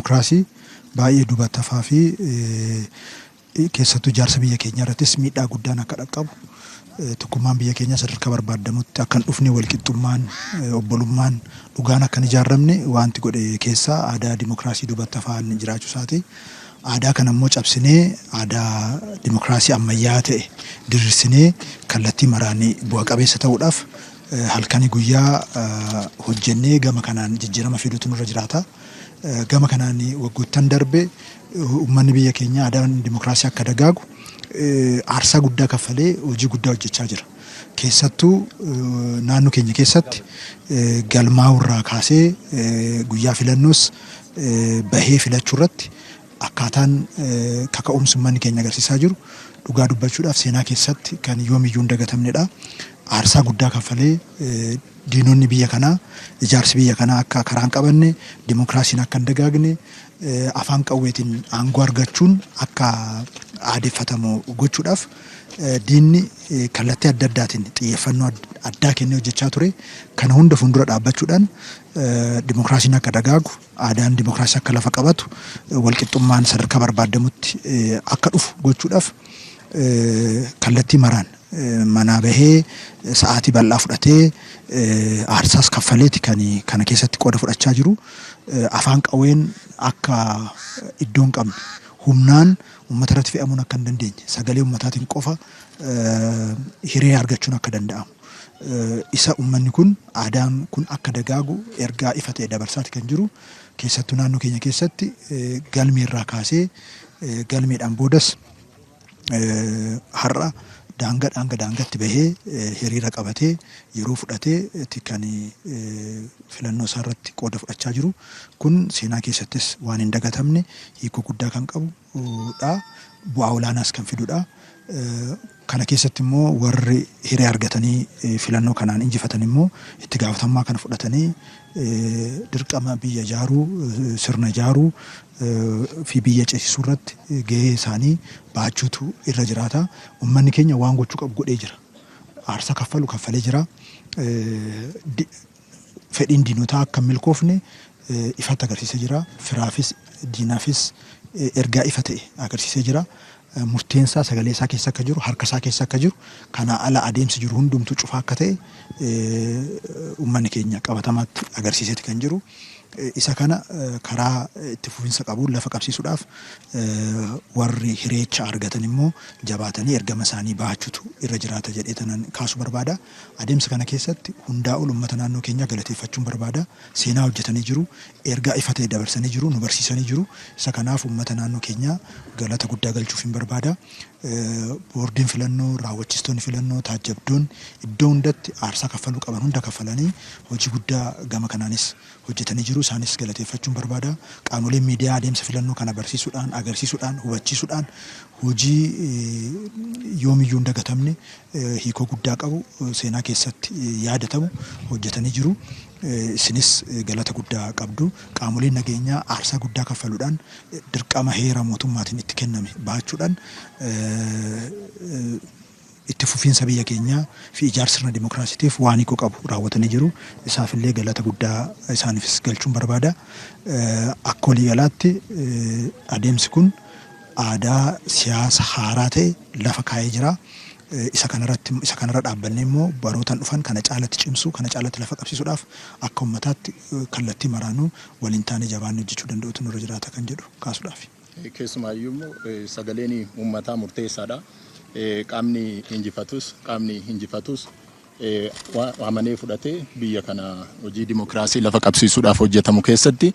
dimokiraasii baay'ee duubatti hafaa fi keessattuu ijaarsa biyya keenyaa irrattis miidhaa guddaan akka dhaqqabu, tokkummaan biyya keenyaa sadarkaa barbaadamutti akka hin dhufne, walqixxummaan, obbolummaan dhugaan akka hin ijaarramne wanti godhe keessaa aadaa dimokiraasii duubatti hafaan jiraachuu isaati. Aadaa kana immoo cabsinee aadaa dimokiraasii ammayyaa ta'e diriirsinee kallattii maraan bu'a qabeessa ta'uudhaaf halkanii guyyaa hojjennee gama kanaan jijjiirama fiduutu nurra jiraata. Gama kanaan waggoottan darbe uummanni biyya keenyaa aadaan dimokiraasii akka dagaagu aarsaa guddaa kaffalee hojii guddaa hojjechaa jira. Keessattuu naannoo keenya keessatti galmaa'uu irraa kaasee guyyaa filannoos bahee filachuu irratti akkaataan kaka'umsi uummanni keenya agarsiisaa jiru dhugaa dubbachuudhaaf seenaa keessatti kan yoomiyyuu hin dagatamnedha. Aarsaa guddaa kaffalee diinonni biyya kanaa ijaarsi biyya kanaa akka karaa hin qabanne, dimokiraasiin akka hin dagaagne, afaan qawweetiin aangoo argachuun akka aadeffatamu gochuudhaaf diinni kallattii adda addaatiin xiyyeeffannoo addaa kennee hojjechaa ture. Kana hunda fuuldura dhaabbachuudhaan dimokiraasiin akka dagaagu, aadaan dimokiraasii akka lafa qabatu, walqixxummaan sadarkaa barbaadamutti akka dhufu gochuudhaaf kallattii maraan manaa bahee sa'aatii bal'aa fudhatee aarsaas kaffaleeti kan kana keessatti qooda fudhachaa jiru. Afaan qawween akka iddoo hin qabne, humnaan uummata irratti fe'amuun akka hin dandeenye, sagalee uummataatiin qofa hiree argachuun akka danda'amu, isa uummanni kun aadaan kun akka dagaagu ergaa ifa ta'e dabarsaati kan jiru. Keessattuu naannoo keenya keessatti galmeerraa kaasee galmeedhaan boodas har'a daangaa hanga daangaatti bahee hiriira qabatee yeroo fudhatee kan filannoo isaa irratti qooda fudhachaa jiru. Kun seenaa keessattis waan hin dagatamne, hiikoo guddaa kan qabudha. Bu'aa olaanaas kan fidudha. Kana keessatti immoo warri hiree argatanii filannoo kanaan injifatan immoo itti gaafatamummaa kana fudhatanii dirqama biyya ijaaruu, sirna ijaaruu fi biyya ceesisuu irratti gahee isaanii bahachuutu irra jiraata. Uummanni keenya waan gochuu qabu godhee jira. Aarsaa kaffalu kaffalee jira. Fedhiin diinotaa akka hin milkoofne ifatti agarsiisee jira. Firaafis diinaafis ergaa ifa ta'e agarsiisee jira. Murteen isaa sagalee isaa keessa akka jiru, harka isaa keessa akka jiru, kanaa ala adeemsi jiru hundumtuu cufaa akka ta'e uummanni keenya qabatamaatti agarsiiseeti kan jiru. Isa kana karaa itti fufinsa qabuun lafa qabsiisuudhaaf warri hireecha argatan immoo jabaatanii ergama isaanii bahachuutu irra jiraata jedhee tanan kaasuu barbaada. Adeemsa kana keessatti hundaa ol uummata naannoo keenyaa galateeffachuun barbaada. Seenaa hojjetanii jiru. Ergaa ifa ta'e dabarsanii jiru. Nu barsiisanii jiru. Isa kanaaf uummata naannoo keenyaa galata guddaa galchuuf hin barbaada. Boordiin filannoo, raawwachiistonni filannoo, taajjabdoonni iddoo hundatti aarsaa kaffaluu qaban hunda kaffalanii hojii guddaa gama kanaanis hojjetanii jiru. Isaanis galateeffachuun barbaada. Qaamoleen miidiyaa adeemsa filannoo kana barsiisuudhaan, agarsiisuudhaan, hubachiisuudhaan hojii yoomiyyuu hin dagatamne, hiikoo guddaa qabu, seenaa keessatti yaadatamu hojjetanii jiru. Isinis galata guddaa qabdu. Qaamoleen nageenyaa aarsaa guddaa kaffaluudhaan dirqama heera mootummaatiin itti kenname bahachuudhaan itti fufiinsa biyya keenyaa fi ijaarsa sirna dimokiraasiitiif waan hiikoo qabu raawwatanii jiru. Isaafillee galata guddaa isaaniifis galchuun barbaada. Akka waliigalaatti adeemsi kun aadaa siyaasa haaraa ta'e lafa kaa'ee jira. Isa kanarratti, isa kanarra dhaabbannee immoo barootan dhufan kana caalatti cimsuu, kana caalatti lafa qabsiisuudhaaf akka uummataatti kallattii maraanuu waliin taanee jabaannee hojjechuu danda'utu nurra jiraata kan jedhu kaasuudhaaf. Keessumaayyuu immoo sagaleen uummataa murteessaadha. Qaamni injifatus qaamni injifatus amanee fudhatee biyya kana hojii dimokiraasii lafa qabsiisuudhaaf hojjetamu keessatti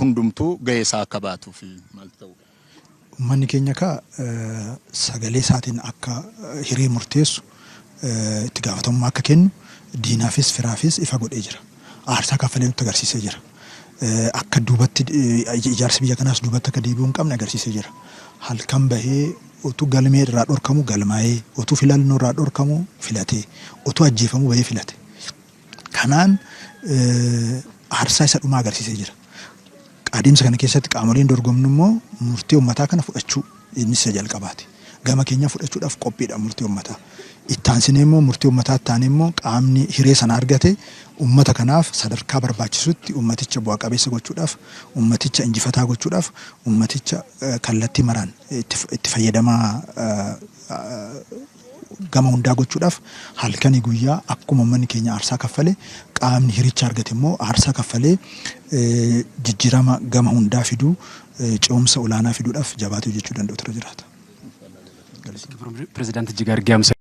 hundumtuu gahee isaa akka baatuuf maal ta'u? Uummanni keenya kaa sagalee isaatiin akka hiree murteessu, itti gaafatamummaa akka kennu diinaafis firaafis ifa godhee jira. Aarsaa kaffalee nutti agarsiisee jira. Akka duubatti ijaarsi biyya kanaas duubatti akka deebi'uu hin qabne agarsiisee jira. Halkan bahee utuu galmee irraa dhorkamu galmaa'ee, utuu filannoo irraa dhorkamu filatee, utuu ajjeefamuu bahee filate. Kanaan aarsaa isa dhumaa agarsiisee jira. Adeemsa kana keessatti qaamoleen dorgomnu immoo murtee uummataa kana fudhachuu innis isa jalqabaati. Gama keenya fudhachuudhaaf qophiidha murtii uummataa. Ittaansinee immoo, murtii uummataa ittaanee immoo, qaamni hiree sana argate uummata kanaaf sadarkaa barbaachisutti uummaticha bu'a qabeessa gochuudhaaf, uummaticha injifataa gochuudhaaf, uummaticha kallattii maraan itti fayyadamaa gama hundaa gochuudhaaf halkanii guyyaa akkuma uummanni keenya aarsaa kaffale, qaamni hiricha argate immoo aarsaa kaffalee jijjiirama gama hundaa fiduu, ce'umsa olaanaa fiduudhaaf jabaatee hojjechuu danda'u irra jiraata. Pirezidaantii Jigaar Giyaamsa.